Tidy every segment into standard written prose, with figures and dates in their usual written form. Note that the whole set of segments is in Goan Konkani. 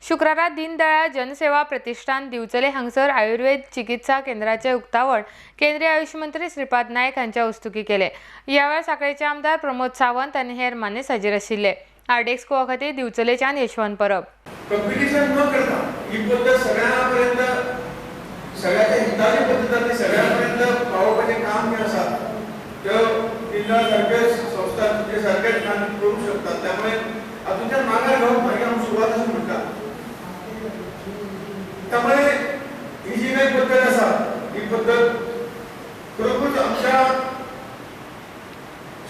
शुक्रारा दीनदयाळ जनसेवा प्रतिष्ठान दिवचले हांगसर आयुर्वेद चिकित्सा केंद्राचे उक्तावण केंद्रीय आयुष मंत्री श्रीपाद नायक हांच्या हस्तुकी केले. ह्या वेळार सांखळेचे आमदार प्रमोद सावंत आनी हेर मानेस्त हाजीर आशिल्ले. आरडीएक्स गोवा खातीर दिवचलेच्यान यशवंत परब. कंपिटिशन न करता ही पद्दत सगळ्यां पर्यंत, सगळ्याच्या हिताची पद्दत आसा, ती सगळ्यां पर्यंत पावोवपाचें काम जें आसा त्यो दीनदयाळ सारखे संस्था तुमचे सारकेच काम करूंक शकतात. त्यामुळे हातूंतल्यान माघार घेवप मागीर आमी सुरवात अशें म्हणटा. त्यामुळे ही जी काही पद्दत आसा, ही पद्दत खरोखरच आमच्या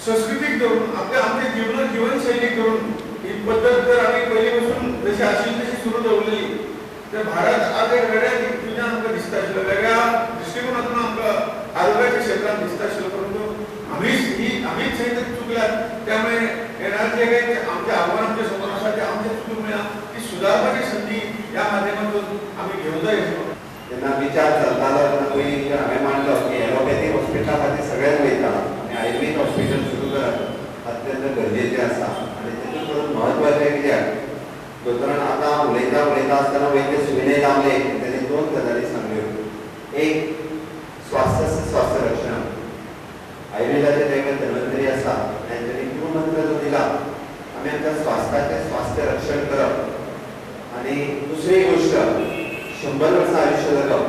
संस्कृतीक धरून, आपल्या आमच्या जीवनशैलीक धरून ही पद्दत जर आमी पयलीं पासून जशी आशिल्ली तशी सुरू दवरलेली तर भारत आज एक वेगळ्या दिकेन आमकां दिसता आशिल्लो, वेगळ्या दृश्टिकोनातून आमकां आरोग्याच्या क्षेत्रात दिसता आशिल्लो. परंतु आमीच थंय तरी चुकल्यात. त्यामुळे येणार जे काही आमचे आव्हान आमच्या समोर आसा, ते आमचे चुकून ती सुदारपाची संधी ह्या माध्यमातून आमी घेवंक जाय अशें. जेन्ना विचार चलतालो तेन्ना पयलीं हांवें मांडलो की एलोपॅथीक हॉस्पिटला खातीर सगळेच वयता आनी आयुर्वेद हॉस्पिटल सुरू करप अत्यंत गरजेचें आसा. आनी तेतून करून म्हत्वाचें कित्याक, दोतोरान आतां उलयता उलयता आसतना वैद्य सुविनय दामले तेणी दोन गजाली सांगल्यो. एक, स्वास्थ्य स्वास्थ्य रक्षण. आयुर्वेदाचे दैवत धन्वंतरी आसा, तांच्यांनी गुरुमंत्र जो दिला, आमी आमच्या स्वास्थ्याचें स्वास्थ्य रक्षण करप. आनी दुसरी गोश्ट, 100 वर्सां आयुश्य जगप.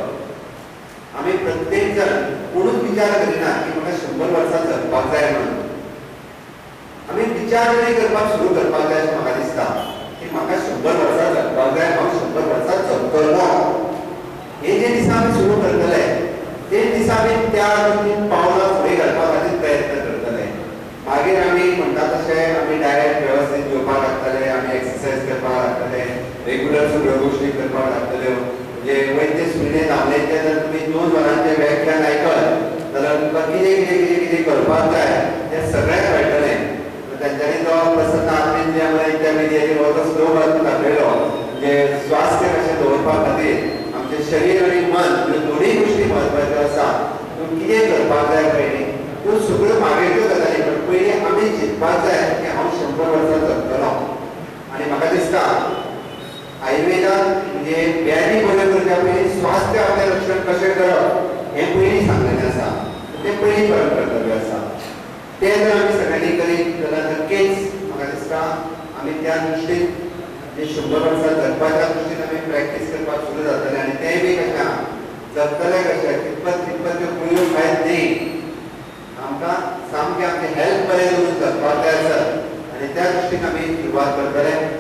आमी प्रत्येक जण कोणूच विचार करिना की म्हाका 100 वर्सां जगपाक जाय म्हणून. आमी विचार तरी करपाक सुरू करपाक जाय अशें म्हाका दिसता की म्हाका 100 वर्सां जगपाक जाय, हांव 100 वर्सां जगतलो. हे जे दिसा आमी सुरू करतले ते दिसा आमी त्या दृश्टीन पावलां फुडें घालपा खातीर प्रयत्न करतले. मागीर आमी म्हणटा तशें आमी डायट वेवस्थीत घेवपाक लागतले, आमी एक्सरसायज करपाक लागतले, रेगुलर सगळ्यो गोश्टी करपाक लागतल्यो. म्हणजे वैद्य सुविनय दामलेचें जर तुमी 2 वरांचें व्याख्यान आयकत जाल्यार तुमकां कितें कितें कितें कितें करपाक जाय तें सगळें कळटलें. तांच्यांनी तो प्रसन्न आत्मिद्या विद्याची हो तो श्लोक दाखयलो, म्हणजे स्वास्थ्य कशें दवरपा खातीर आमचें शरीर आनी मन ह्यो दोनूय गोश्टी म्हत्वाच्यो आसा. त्यो कितें करपाक जाय पयलीं त्यो सगळ्यो मागीरच्यो गजाली, पण पयलीं आमी चिंतपाक जाय की हांव 100 वर्सां जगतलो. आनी म्हाका दिसता आयुर्वेदान म्हणजे व्याधी बऱ्यो करच्या पयलीं स्वास्थ्य आपलें रक्षण कशें करप हें पयलीं सांगलेलें आसा, तें पयलीं परत कर्तव्य आसा. तें जर आमी सगळ्यांनी करीत जाल्यार नक्कीच म्हाका दिसता आमी त्या दृश्टीन जे 100 वर्सां जगपाच्या दृश्टीन आमी प्रॅक्टीस करपाक सुरू जातले. आनी तें बी कशें जगतले कशें, तितपत तितपत त्यो गुळयो खायत न्ही, आमकां सामकें आमचें हेल्थ बरें दवरून जगपाक जाय आसत आनी त्या दृश्टीन आमी सुरवात करतले.